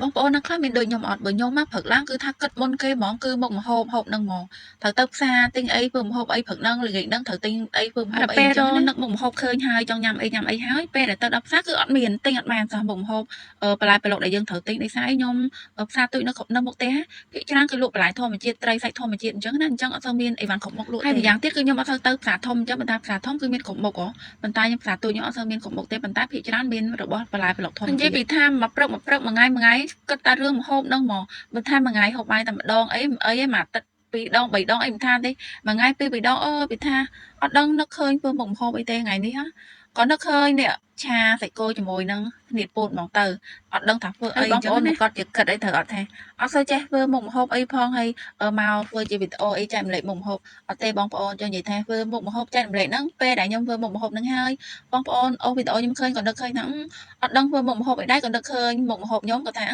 បងប្អូនណាខ្លះមានដូចខ្ញុំអត់បើខ្ញុំមកព្រឹកឡើងគឺថាគិតមុនគេហ្មងគឺមុខម្ហូបហូបហ្នឹងហ្មងត្រូវទៅផ្សារទិញអីធ្វើម្ហូបអីព្រឹកហ្នឹងល្ងាចហ្នឹងត្រូវទិញអីធ្វើម្ហូបអី ពេល អញ្ចឹងណា រនឹកមុខម្ហូបឃើញហើយចង់ញ៉ាំអីញ៉ាំអីហើយពេលដែលទៅដល់ផ្សារគឺអត់មានទិញអត់បានសោះមុខម្ហូបបន្លែប្លុកដែលយើងត្រូវទិញដោយសារខ្ញុំផ្សារទូចនៅគ្រប់នៅមុខផ្ទះភាគច្រើនគឺលក់បន្លែធម្មជាតិត្រីសាច់ធម្មជាតិអញ្ចឹងណាអញ្ចឹងអត់សូវមានអីវ៉ាន់គ្រប់មុខលក់ទេហើយម្យ៉ាងទៀតគឺខ្ញុំអត់សូវទៅផ្សារធំអញ្ចឹងប៉ុន្តែផ្សារធំគឺមានគ្រប់មុខហ៎ប៉ុន្តែខ្ញុំផ្សារទូចខ្ញុំអត់សូវមានគ្រប់មុខទេប៉ុន្តែភាគច្រើនមានរបស់បន្លែប្លុកធម្មជាតិនិយាយពីថាមួយព្រឹកមួយព្រឹកមួយថ្ងៃមួយថ្ងៃគិតតែរឿងម្ហូបហ្នឹងហ្មងបើថាមួយថ្ងៃហូបបាយតែម្ដងអីអីឯងមួយអាទិត្យពីរដងបីដងអីមិនថាទេមួយថ្ងៃពីរបីដងអើយពីថាអត់ដឹងនឹកឃើញធ្វើមុខម្ហូបអីទេថ្ងៃនេះហ៎ក៏នឹកឃើញនេះឆាសាច់គោជាមួយនឹងធៀបពោតហ្មងទៅអត់ដឹងថាធ្វើអី ហើយបងប្អូន អញ្ចឹងណា គាត់ជាគិតអីត្រូវអត់ថាអត់សូវចេះធ្វើមុខម្ហូបអីផងហើយមកធ្វើជាវីដេអូអីចែកម្លែកមុខម្ហូបអត់ទេបងប្អូនចង់និយាយថាធ្វើមុខម្ហូបចែកម្លែកហ្នឹងពេលដែលខ្ញុំធ្វើមុខម្ហូបហ្នឹងហើយបងប្អូនអូសវីដេអូខ្ញុំឃើញក៏នឹកឃើញថាអត់ដឹងធ្វើមុខម្ហូបអីដែរក៏នឹកឃើញមុខម្ហូបខ្ញុំក៏ថា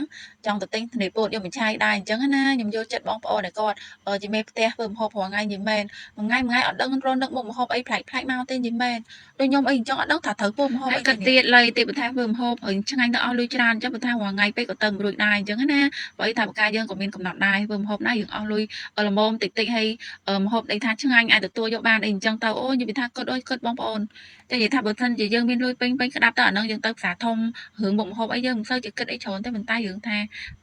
ចង់ទៅទិញធនីពោតយកមកឆាយដែរអញ្ចឹងណាខ្ញុំយល់ចិត្តបងប្អូនដែលគាត់ជាមេផ្ទះធ្វើម្ហូបរាល់ថ្ងៃនិយាយមែនមួយថ្ងៃមួយថ្ងៃអត់ដឹងរនឹកមុខម្ហូបអីប្លែកប្លែកមកទេនិយាយមែនដូចខ្ញុំអីអញ្ចឹងអត់ដឹងថាត្រូវធ្វើម្ហូប ហើយ អីទេ ក៏ទៀតលៃទៀតបន្ថែមធ្វើម្ហូបហើយឆ្ងាញ់ទៅអស់លុយច្រើនអញ្ចឹងបន្ថែមរាល់ថ្ងៃពេកក៏ទៅមិនរួចដែរអញ្ចឹងណាព្រោះអីថាបកាយើងក៏មានកំណត់ដែរធ្វើម្ហូបណាយើងអស់លុយល្មមតិចតិចហើយម្ហូបអីថាឆ្ងាញ់អាចទទួលយកបានអីអញ្ចឹងទៅអូយនិយាយថាគិតអូយគិតបងប្អូនចានិយាយថាបើសិនជាយើងមានលុយពេញពេញក្តាប់ទៅអាហ្នឹងយើងទៅផ្សារធំរឿងមុខម្ហូបអីយើងមិនសូវជាគិតអីច្រើនទេប៉ុន្តែរឿងថា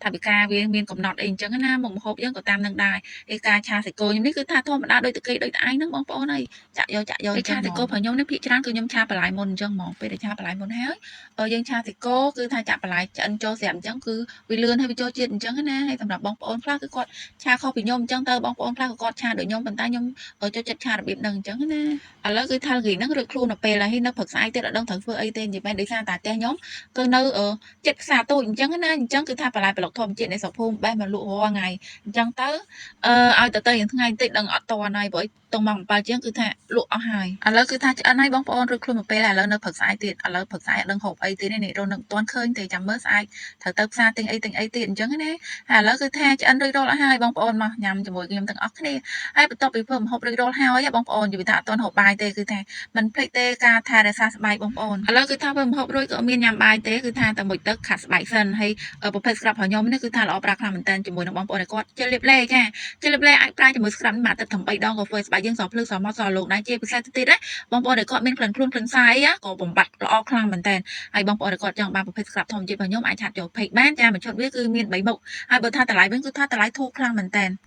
ថាវិការវាមានកំណត់អីអញ្ចឹងណាមុខម្ហូបយើងក៏តាមនឹងដែរឯការឆាសាច់គោខ្ញុំនេះគឺថាធម្មតាដូចតកេដូចត្អែងហ្នឹងបងប្អូនអើយចាក់យកចាក់យក ពេលឆាសាច់គោរបស់ខ្ញុំនេះភាគច្រើនគឺខ្ញុំឆាបន្លែមុនអញ្ចឹងហ្មងពេលដែលឆាបន្លែមុនហើយយើងឆាសាច់គោគឺថាចាក់បន្លែឆ្អិនចូលស្រាប់អញ្ចឹងគឺវាលឿនហើយវាចូលជាតិអញ្ចឹងណាហើយសម្រាប់បងប្អូនខ្លះគឺគាត់ឆាខុសពីខ្ញុំអញ្ចឹងទៅបងប្អូនខ្លះក៏គាត់ឆាដូចខ្ញុំប៉ុន្តែខ្ញុំចូលចិត្តឆារបៀបហ្នឹងអញ្ចឹងណាឥឡូវគឺថាល្ងាចហ្នឹងរួចខ្លួនទៅពេលហើយនៅព្រឹកស្អែកទៀតអត់ដឹងត្រូវធ្វើអីទេនិយាយមែនដោយសារតែផ្ទះខ្ញុំគឺនៅចិត្តផ្សារទូចអញ្ចឹងណាអញ្ចឹងគឺថាបន្លែប្លុកធម្មជាតិនៃស្រុកភូមិបេះមកលក់រាល់ថ្ងៃអញ្ចឹងទៅអឺឲ្យទៅទៅយ៉ាងថ្ងៃតិចដឹងអត់តន់ហើយព្រោះតុងម៉ោង7ជាងគឺថាលក់អស់ហើយឥឡូវគឺថាឆ្អិនហើយបងប្អូនរួចខ្លួនមកពេលឥឡូវនៅព្រឹកស្អែកទៀតឥឡូវព្រឹកស្អែកអត់ដឹងហូបអីទេនេះរនឹកមិនទាន់ឃើញទេចាំមើលស្អែកត្រូវទៅផ្សារទិញអីទិញអីទៀតអញ្ចឹងណាហើយឥឡូវគឺថាឆ្អិនរួចរាល់អស់ហើយបងប្អូនមកញ៉ាំជាមួយខ្ញុំទាំងអស់គ្នាហើយបន្ទាប់ពីធ្វើម្ហូបរួចរាល់ហើយបងប្អូននិយាយថាអត់ទាន់ហូបបាយទេគឺថាមិនភ្លេចទេការថែរក្សាស្បែកបងប្អូនឥឡូវគឺថាធ្វើម្ហូបរួចក៏មានញ៉ាំបាយទេគឺថាតែមួយទឹកខាត់ស្បែកសិនហើយប្រភេទ scrub របស់ខ្ញុំនេះគឺថាល្អប្រាស់ខ្លាំងមែនតើជាមួយនឹងបងប្អូនដែលគាត់ជិលលាបលេចា ជិលលេអាចប្រើជាមួយ scrub មួយទឹកត្រឹម3ដងក៏ធ្វើស្បែកយើងសភ្លឺសមកសលោកដែរជាពិសេសទៅទៀតណាបងប្អូនដែលគាត់មានក្លិនខ្លួនក្លិនសាយក៏បំបត្តិល្អខ្លាំងមែនតើហើយបងប្អូនដែលគាត់ចង់បានប្រភេទ scrub ធម្មជាតិរបស់ខ្ញុំអាច chat ចូល page បានចាមួយឈុតវាគឺមាន3មុខហើយបើថាតម្លៃវិញគឺថាតម្លៃធូរខ្លាំងមែនតើ។